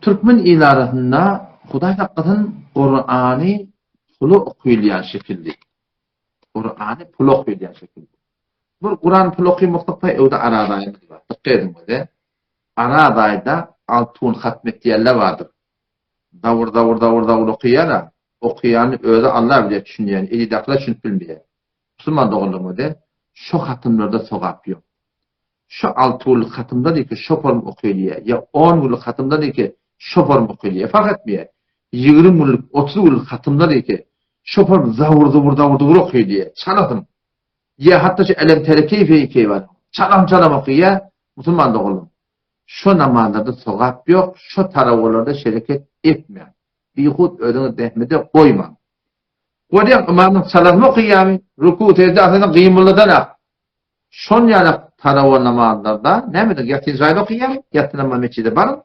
Türkmen il arasynda Hudaý saklasyn Kurany pula okylýan şekilli. Kurany pula okylýan şekilli. Bir Kuran pula okymaklyk pa öwde Araz aýymyz bar. Dykgat ediň öze. Araz aýda altun hatm etýänler bardyr. Dawur dawur dawur dawur okýar-a. Okýany özi Allah bilýär düşünýän, elidakylar düşünip bilmeýär. Musulman doganlarym öde şo hatymlarda sogap ýok. Şo alty günlük hatymdan iki şo form okylýar, ýa on günlük hatymdan iki şo form okylýar, fark etmeýär. Ýigrimi günlük, 30 günlük hatymdan iki şo form zawur-zuwur-zawur-zuwur okylýar, çalasyn. Ýa hatda şu Elem tere keýfe keýwan, çalam-çalam okýar, musulman doganlarym. Şo namazlarda sogap ýok, şo tarawalarda şereket etmäň. Bihut özüňizi zähmete goýmaň. Görýäň, ymamyň çalasyn okýarmy, ruku, sejde aslynda gymyldadan-ak. Şon ýalak tarawa namazlarda näme ediň, ýatyn jaýda okaýaň, ýatyn namaz metjide baryň,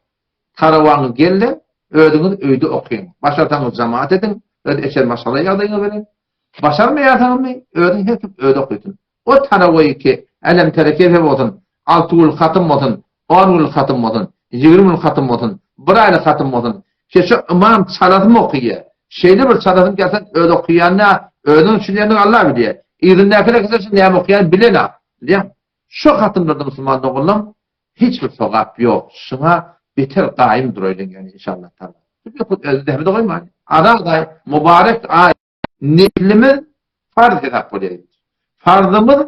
tarawaňyz gelde, özüňiz öýde okyň. Başarsaňyz jamaat ediň, öz eçer maşgala ýagdaýyňyz bilen. Başarmaýarsaňyzmy, özüň her kim özi okysyn. O tarawaýy ki, älem tere kefe bolsun, alty günlük hatym bolsun, on günlük hatym bolsun, ýigrimi günlük hatym bolsun, bir aýlyk hatym bolsun, Keşe ymam çalasym okyýa. Şeýle bir çalasym gelse öz okyýanyna, özüniň düşünýänini Allah bilýär. Yzyndakylar gelse şu näme okyýanyny bilenok. Bilýäňmi? Şu hatymlarda musulman doganlaň hiç bir sogap ýok. Şuňa beter gaýym duraýlyň ýani inşallah taala. Hut özi zähmete goýman. Azat aý, mübarek aý. Neslimiz farz hesap bolýar diýipdir. Farzymyz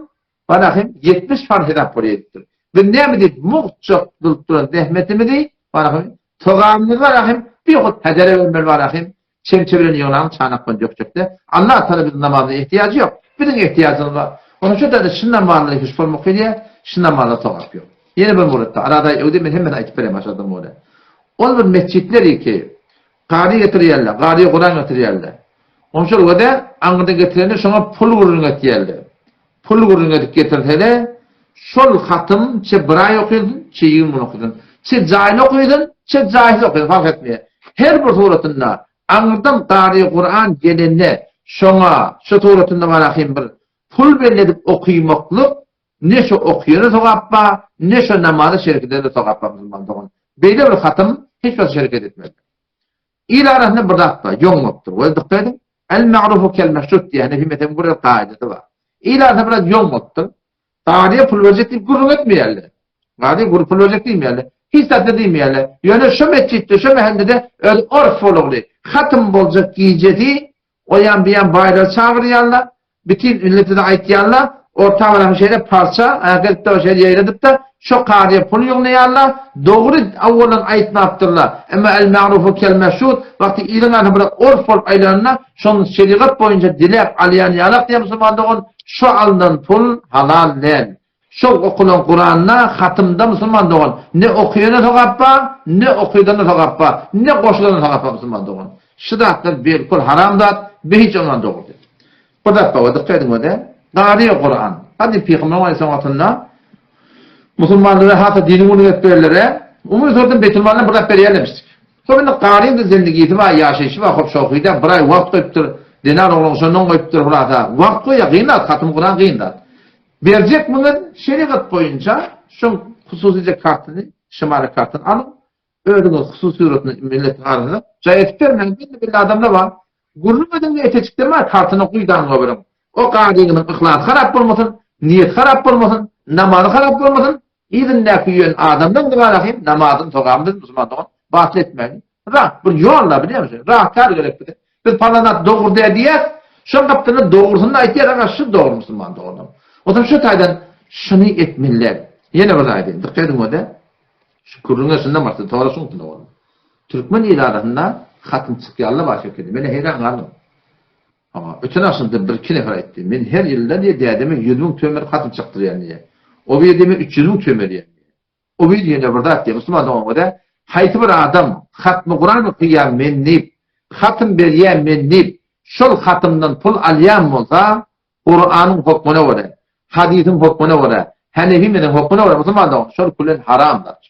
bana hem 70 farz hesap bolýar diýipdir. Biz näme diýip mugtjak durup duran zähmetimizi bana hem sogabymyzy bana hem bir hut hedere bermeli bana hem çemçe bilen ýygnan çanak bilen dökjekde. Allah Taala biziň namazyna ihtiýajy ýok. Biziň ihtiýajymyz bar. Onuň üçin de şun namazlary hiç bolmak gelýär, şun namazda sogap ýok. Ýene bir muratda arada öwde men hemmesini aýtyp berýän başladym ony. Ol bir mesjitler ki Gary getirýärler, gary Kuran getirýärler. Onşol göde aňyrdan getirende şoňa pul gürrüň etýärler. Pul gürrüň edip getirsele, şol hatym çe bir aý okylsyn, çe 20 gün okylsyn. Çe jaýly okylsyn, çe jaýsyz okylsyn, fark etmeýär. Her bir suratynda aňyrdan gary Kuran gelende şoňa şu suratynda barahym bir pul belli edip okymaklyk Ne şo okuyana sogap bar, ne şo namaza şerik edene sogap bar musulman dogan. Beýle bir hatym hiç wagt şerik etmez. Il arasynda bir zat bar, ýoň bolupdyr. We dikkat ediň, el ma'rufu kel meşrut diýen Nebi Metebiň bir kaidasy bar. Il arasynda biraz ýoň bolupdyr. Garyya pul berjek diýip gürrüň etmeýärler. Garyya gürrüň pul berjek diýmeýärler. Hiç zat diýmeýärler. Ýöne şu metjitde, şu mähellede öz orf bolugly, hatym boljak gijesi O ýan bu ýan baýlary çagyrýarlar, bütin millete-de aýtýarlar, orta baran şeýle parça, gelip-de şeýle ýaýradyp-da, şo kazyýa pul ýygnaýarlar, dogry awwalan aýtmapdyrlar, emma el-ma'rufu kel-meşhut, wagty iliň arasynda bir orf bolup aýlananda, şony şerigat boýunça diläp alýan ýalak diýen musulman dogan, şo alnan pul halal däl. Şol okulan Kuranda, hatymda musulman dogan, ne okuyana sogap bar, ne okydana sogap bar, ne goşulana sogap bar musulman dogan. Şu zatlar belkul haram zat, be hiç ondan dogry däl. Bir zat bar, dikkat ediň öde. Gary Kuran. Hadi Peygamber Aleyhisselam wagtynda musulmanlara hata dini günü edip berlere, umumy suratda Beytülmaldan bir zat berýärlemişdik. Hop indi garyň da zendigisi bar, ýaşaýşy bar, hop şohyda bir aý wagt goýupdyr, dinar oglan şondan goýupdyr hulasa. Wagt goýýar, gyn zat, hatym Kuran gyn zat. Berjekmiňiz şerigat boýunça şoň hususyja kartyny, şymara kartyny alyň, özüňiz hususy suratynda milletiň arasynda jaý edip bermäň, belli-belli adamlar bar. Gürrüň ediň we eteçikden bar kartyny guýdaňyňa beriň. O garygynyň yhlasy harap bolmasyn, niýeti harap bolmasyn, namazy harap bolmasyn, yzyndaky ýören adamlaň da namazyny sogabyny biz musulman dogan batyl etmäliň. Rah, bir ýol-da bilýärmiň? Rah kär gerek bize. Biz palan zat dogry däl diýýäs, şoň gapdalynda dogrusyny aýtýas, aga şu dogry musulman doganlar. Onsoň şu taýdan şuny etmeliler. Ýene bir zat aýdaýyn, dykgat ediň ode. Şu gürrüňe şundan başlady, tora şuň üstünde boldy. Türkmen il arasynda hatym çykýarlar bar şekilli. Men heýran galdym. Hawa, öten agşamda bir-iki nefer aýtdy. Men her ýylda diýýär, dädeme 100 müň tümen berip hatym çykdyrýan diýýär. O bir diýme 300 müň tümen berýän diýýär. O bir ýene bir zat diýýär, musulman dogan görä, haýsy bir adam hatmy Kuran okaýan men diýip, hatym berýän men diýip, şol hatymdan pul alýan bolsa, Kuranyň hokmuna görä, hadysyň hokmuna görä, Hanefi mezhebiň hokmuna görä, musulman dogan, şol külen haram zat.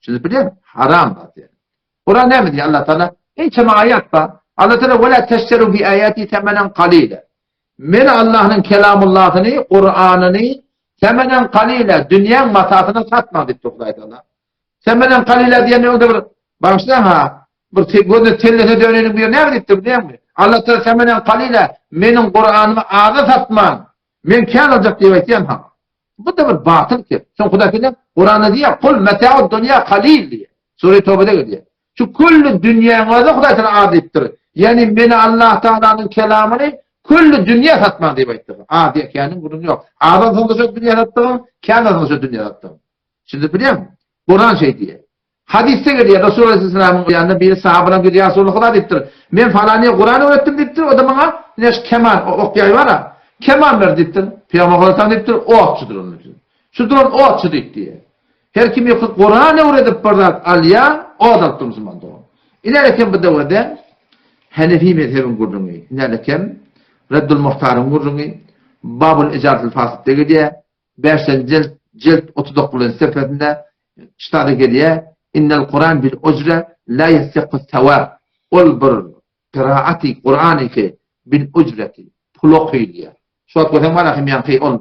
Siz bilýän, haram zat ýa. Kuran näme diýýär Allah Taala? Ençeme aýat bar. Allah Taala wala teşteru bi ayati temenen qalila. Men Allah'ın kelamullahını, Kur'an'ını temenen qalila, dünýäň matasyna satma diýip Hudaý Taala. Temenen qalila diýen öňde bir. Bagyşlaň ha, bir gözüne tellese döneniň biri näme diýipdir bilýäňmi? Allah Taala semenen kalila, meniň Kuranymy aza satmaň. Men kän aljak diýip aýtýan ha. Bu da bir batyl ki. Soň Hudaý diýýär, Kuranda diýýär, kul meta'ud dunýa kalil diýýär. Sure Tawbada gelýär. Şu külli dünýäň özi Hudaý Taala az diýipdir. Ýani meni Allah Taalanyň kelamyny külli dünýä satmaň diýip aýtdyr. Az diýip käniň gürrüňi ýok. Az alsaň da şo dünýä satdygyň, kän alsaň da şo dünýä satdygyň. Şimdi bilýäňmi? Kuran şeý diýýär. Hadysda gelýär, Resul aleyhisselamyň ýanynda biri sahabadan biri ýa Resulallah Huda diýipdir. Men falanyýa Kuran öwretdim diýipdir, o-da maňa ine şu keman, ok ýaý bar-a, keman berdi diýipdir. Pygamber Huda diýipdir, otçudyr onda diýipdir. Şu duran otçy diýip diýýär. Her kim ýoky Kuran öwredip bir zat alýar, ot alyp dur musulman dogan. Ine eken bu döwürde Hanefi mezhebiň gürrüňi, ine eken Reddul Muhtaryň gürrüňi, Babul Ijaratul Fasitde gelýär. Bäşden jilt, jilt 39-njy sefesinde ştada gelýär, Innel Kuran bil ujre la ýestekku sewab. Ol bir kyraaty Kurany ki bil ujreti, pul okylýar. Şu wagt görseň bar hem ýaňky ol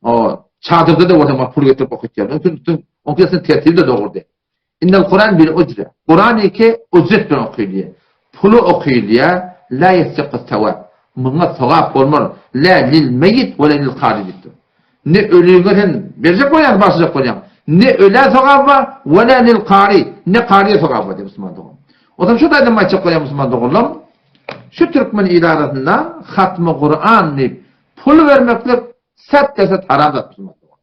o çadyrda-da görseň bar pul getirip okatýar. Oň kesin tertibi de dogry. Innel Kuran bil ujre. Kurany ki ujret bilen okylýar. Puly okylýar, la ýestekku sewab. Muňa sogap bolmaz. La lil meýit we la lil kary diýipdir. Ne ölüňe sen berjek bolýaň, başlajak bolýaň. Ne ölä sogap bar, we la lil kary, ne karyýa sogap bar diýip musulman dogan. Onsoň şu taýdan aýtjak bolýan musulman doganlarym, şu türkmen il arasynda hatmy Kuran diýip pul bermeklik set deset haram zat musulman dogan.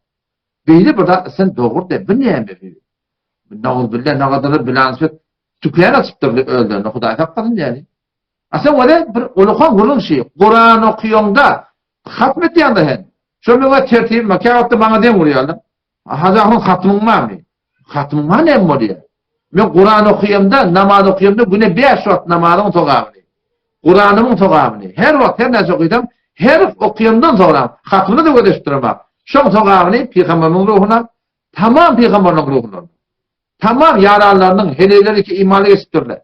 Beýle bir zat sen dogry de, bu näme bu? Nauzbillah, nagadyr bilansbet tükän açypdyrlar özlerine, Hudaý saklasyn diýeli. A sen wele bir ulukan gürrüň şi, Kuran okuýaňda, hatm etýäňde hen. Şo meňe tertibim bar, käwagtda maňa deň urýarlar. Hajy ahun hatmyň barmy? Hatmyň bar näme bolýar? Men Kuran okuýamda, namaz okuýamda güne 5 wagt namazyň sogabyny, Kuranymyň sogabyny, her wagt her näçe okysam, her okuýamdan soňra hatmyny da gözeşdiremok. Şoň sogabyny pygamberimiň ruhuna, tamam pygamberiniň ruhuna. Tamam ýaranlarynyň heleýleri ki imanly geçipdirler.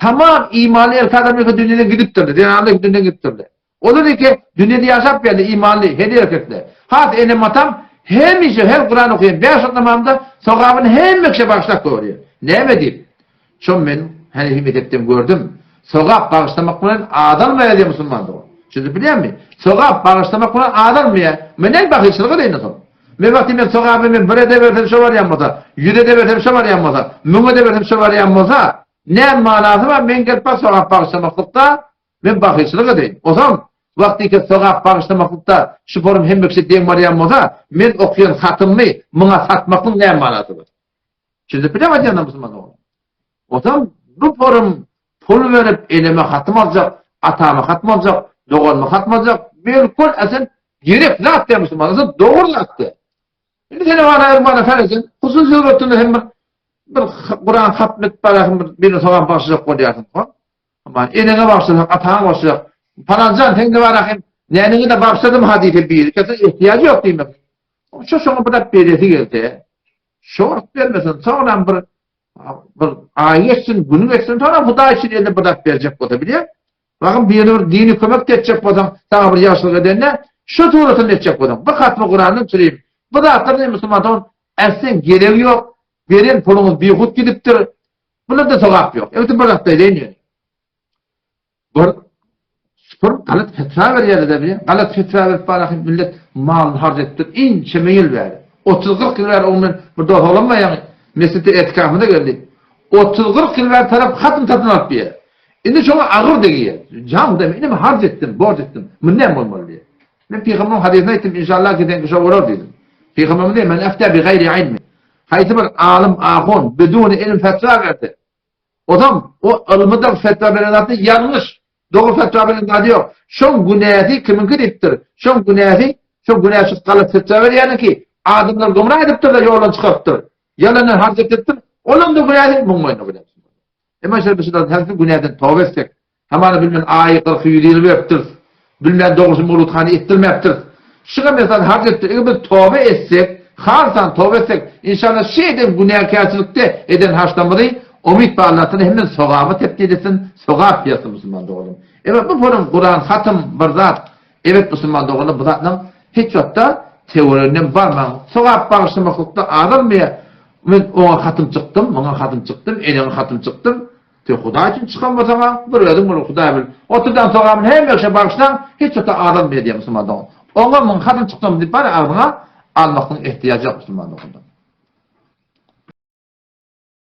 Tamam imanly erkek adam ýeke dünýeden gidipdirler, zenanlar ýeke dünýeden gidipdirler. Olar ýeke dünýede ýaşap geldi imanly heleý erkekler. Has enem atam hemişe her Kuran okaýan bäş wagt namazynda sogabyny hemme kişä bagyşlap görýär. Näme diýip? Şo men Hanefi mezhepden gördüm. Sogap bagyşlamak bilen azalmaýar diýen musulmandyr. Şuny bilýärmi? Sogap bagyşlamak bilen azalmaýar. Men näme bahyşlyk edeýin onsoň? Men wagty men sogaby men bir ede bersem şo barýan bolsa, ýüz ede bersem şo barýan bolsa, müň ede bersem şo barýan bolsa, näme manasy bar men gelip bar sogap bagyşlamaklykda men bahyşlyk edeýin. Ozam wagty sogap bagyşlamaklykda şu forum hemme kişi deň barýan bolsa, men okuýan hatymmy muňa satmaklyk näme manasy bar? Şimdi bilemez aýdýan musulman oglan. Ozam bu forum pul berip eneme hatym aljak, atama hatym aljak, doganyma hatym aljak, bilkul esen gerek zat diýen musulman, esen dogry zat diýen. Indi seni bana ermana sen, hususy suratynda hem bir bir Kur'an hatm edip barasyn bir birine sogap bagşyjak bolýarsyň. Ama eneňe bagşyjak, ataňa bagşyjak. Falanjan sen de bara hem näniňe de bagşladym hadise biri. Kese ihtiýajy ýok diýmek. Şu şoňa bir zat beresi gelse, şo wagt bermesin, soňram bir bir aý geçsin, günü geçsin, soňra Hudaý üçin eline bir zat berjek bolsa bilýär. Bakın birine bir dini kömek etjek bolsaň, saňa bir ýagşylyk edende, şu suratyny etjek bolsaň, bir hatmy Kuranyny çüreyim. Bu zatlar ne musulmandan äslen geregi ýok. Beren puluňyz bihut gidipdir. Bularda sogap ýok. Evet bir zatda edeýin ýöne. Bir bir galat fetwa berýärler de bir. Galat fetwa berip barahym millet malyny harç etdir. Inçeme ýyl bäri. 30-40 ýyl bäri oňdan bir dost oglan bar ýaňy. Mesjitde etikafynda geldi. 30-40 ýyl bäri tarap hatym satyn alyp diýýär. Indi şoňa agyr degýär. Jan Hudaý, men indi harç etdim, borç etdim. Mundan näme bolmaly diýýär. Men pygamberiň hadysyny aýtdym, inşallah ki seňki şo bolar diýdim. Pygamberimiz diýýär, men efta bi gaýri ilmi. Haýsy bir alym, ahun, biduni ilm fetwa berse, Ozam o ylmydyr fetwa beren zady ýalňyş. Dogry fetwa beren zady ýok. Şoň günäsi kimiňki diýipdir. Şoň günäsi, şoň günäsiz galyp fetwa berýäniňki. Adamlar gümra edipdir-de ýoldan çykarypdyr. Ýalandan harç etdiripdir. Olaň-da günäsi muň boýnuna bolýar. Emma şeýle bir şydan hälki günäden toba etsek, Hamana bilmän aýy kyrky ýüz ýyl beripdiris. Bilmän dogrusy mowluthana etdirmäpdiris. Şuňa mesal harç etdik. Eger biz toba etsek, halsan toba etsek, inşallah şu eden günäkärçilikde eden harçlarymyzy umyt bar Allatdan hemme sogaba tebdil etsin, sogap ýazsyn musulman doganlarym. Emma bu forum Kuran hatym bir zat. Evet musulman doganlar bu zatlaryň hiç wagtda töwereginden barmaň. Sogap bagyşlamaklykda azalmaýar. Men oňa hatym çykdym, muňa hatym çykdym, eneňe hatym çykdym. Sen Hudaý üçin çykan bolsaň-a, bir özüň bil, Hudaý bil. Oturdan sogamyny hemme kişä bagyşlaň, hiç wagtda azalmaýar diýýär musulman dogan. Oňa muňa hatym çykdym diýip bar agzyňa almaklygyň ehtiýajy ýok musulman dogandan.